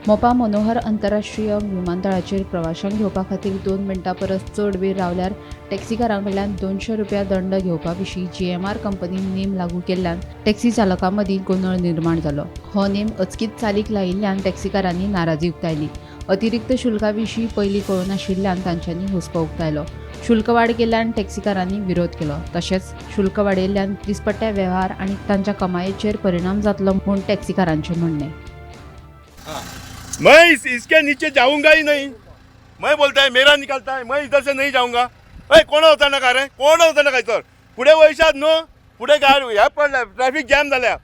मोपा मनोहर आंतरराष्ट्रीय विमानतळाचेर प्रवाशांक घेवपा खातीर 2 मिनटां परस चड वेळ रावल्यार टॅक्सीकारां कडल्यान 200 रुपया दंड घेवपा विशीं जीएमआर कंपनीन नेम लागू केल्ल्यान टॅक्सी चालकां मदीं गोंदळ निर्माण जालो. हो नेम अचकीत चालीक लायिल्ल्यान टॅक्सीकारांनी नाराजी उक्तायली. अतिरिक्त शुल्का विशीं पयलीं कळूं नाशिल्ल्यान तांच्यांनी हुस्को उक्तायलो. शुल्क वाड केल्ल्यान टॅक्सीकारांनी विरोध केलो. तशेंच शुल्क वाडयल्ल्यान दिसपट्ट्या वेव्हार आनी तांच्या कमायेचेर परिणाम जातलो म्हूण टॅक्सीकारांचें म्हणणें. मैं इसके नीचे जाऊंगा ही नहीं. मैं बोलता है, मेरा निकलता है, मैं इधर से नहीं जाऊंगा. अय, कोण वचना नका रे, कोण वचना नका सर. फुडें वयशात न्हू, फुडें गाडी हे पडल्या, ट्रॅफिक जॅम जाल्या,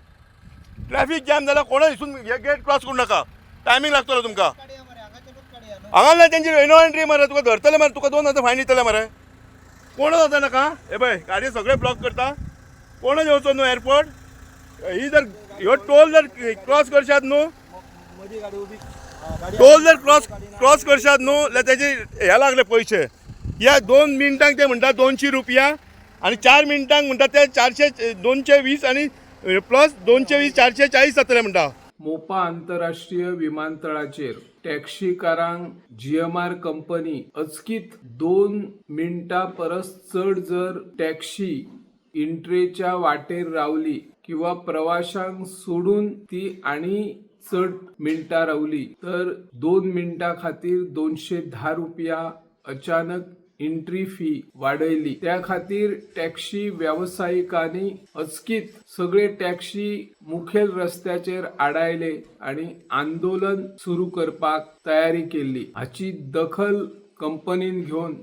ट्रॅफिक जॅम जाल्या. कोण हिसून हे गेट क्रॉस करूं नाका. टायमींग लागतलो तुमकां. हांगा ना तेंची नो एंट्री मरे. तुका धरतले मरे, तुका 2000 फायन दितले मरे. कोण वचना नाका. हे पळय, गाडी सगळे ब्लॉक करता. कोणच येवचो न्हू एअरपोर्ट. ही जर ह्यो टोल जर क्रॉस करशात न्हू, टोल जर क्रॉस क्रॉस करशात न्हू जाल्यार तेजे हे लागले पयशे. ह्या 2 मिनटांक ते म्हणटा 200 रुपया आनी 4 मिनटांक म्हणटा ते 400, 220 आनी प्लस 220, 440 जातले म्हणटा. मोपा आंतरराष्ट्रीय विमानतळाचेर टॅक्सीकारांक जीएमआर कंपनी अचकीत 2 मिनटां परस चड जर टॅक्सी इंट्रेच्या वाटेर रावली किंवा प्रवाशांक सोडून ती आनी चड मिनटां रावली तर 2 मिनटां खातीर 210 रुपया अचानक एंट्री फी वाडयली. त्या खातीर टॅक्सी वेवसायिकांनी अचकीत सगळे टॅक्सी मुखेल रस्त्याचेर आडायले आनी आंदोलन सुरू करपाक तयारी केल्ली. हाची दखल कंपनीन घेवन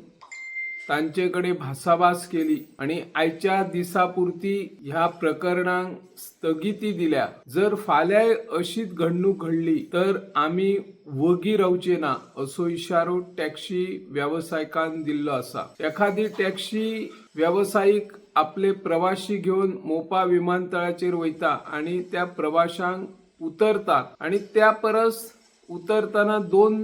तांचे कडेन भासाभास केली आनी आयच्या दिसा पुरती ह्या प्रकरणांक स्थगिती दिल्या. जर फाल्यांय अशीच घडणूक घडली तर आमी वगी रावचे ना, असो इशारो टॅक्सी वेवसायिकान दिल्लो आसा. एखादी टॅक्सी वेवसायीक आपले प्रवाशी घेवन मोपा विमानतळाचेर वयता आनी त्या प्रवाशांक उतरतात आनी त्या परस उतरताना 2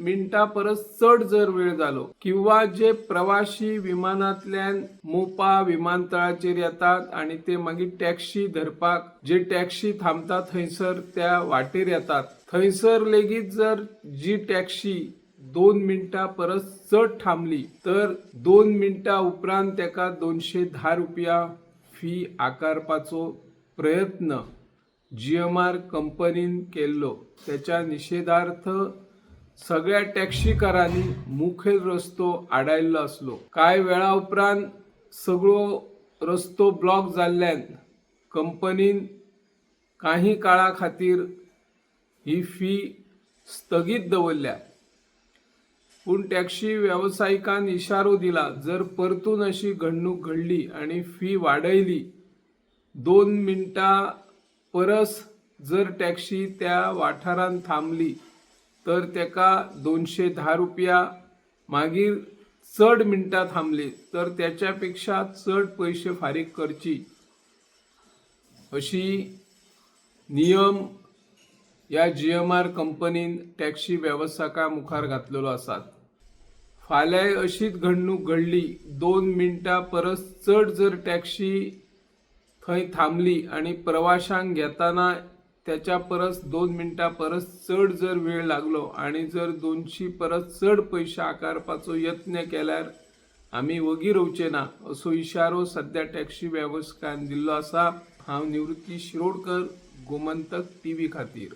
मिनटां परस चड जर वेळ जालो किंवा जे प्रवाशी विमानांतल्यान मोपा विमानतळाचेर येतात आनी ते मागीर टॅक्सी धरपाक जे टॅक्सी थांबता थंयसर त्या वाटेर येतात, थंयसर लेगीत जर जी टॅक्सी 2 मिनटां परस चड थांबली तर 2 मिनटां उपरांत ताका 210 रुपया फी आकारपाचो प्रयत्न जीएमआर कंपनीन केल्लो. त्याच्या निशेधार्थ सगळ्या टॅक्सीकारांनी मुखेल रस्तो आडायल्लो आसलो. कांय वेळा उपरांत सगळो रस्तो ब्लॉक जाल्ल्यान कंपनीन काही काळा खातीर ही फी स्थगीत दवरल्या. पूण टॅक्सी वेवसायिकान इशारो दिला, जर परतून अशी घडणूक घडली आनी फी वाडयली, 2 मिनटां परस जर टॅक्सी त्या वाठारांत थांबली तर तेका 210 रुपया, मागीर चड मिनटां थांबली तर त्याच्या पेक्षा चड पयशे फारीक करची, अशी नियम ह्या जीएमआर कंपनीन टॅक्सी वेवसायिकां मुखार घातलेलो आसात. फाल्यांय अशीच घडणूक घडली, 2 मिनटां परस चड जर टॅक्सी थंय थांबली आनी प्रवाशांक घेताना त्याच्या परस 2 मिनटां परस चड जर वेळ लागलो आनी जर 200 परस चड पयशे आकारपाचो यत्न केल्यार आमी वगी रावचे ना, असो इशारो सद्या टॅक्सी वेवसायिकान दिल्लो आसा. हांव निवृत्ती शिरोडकर, गोमंतक टीव्ही खातीर.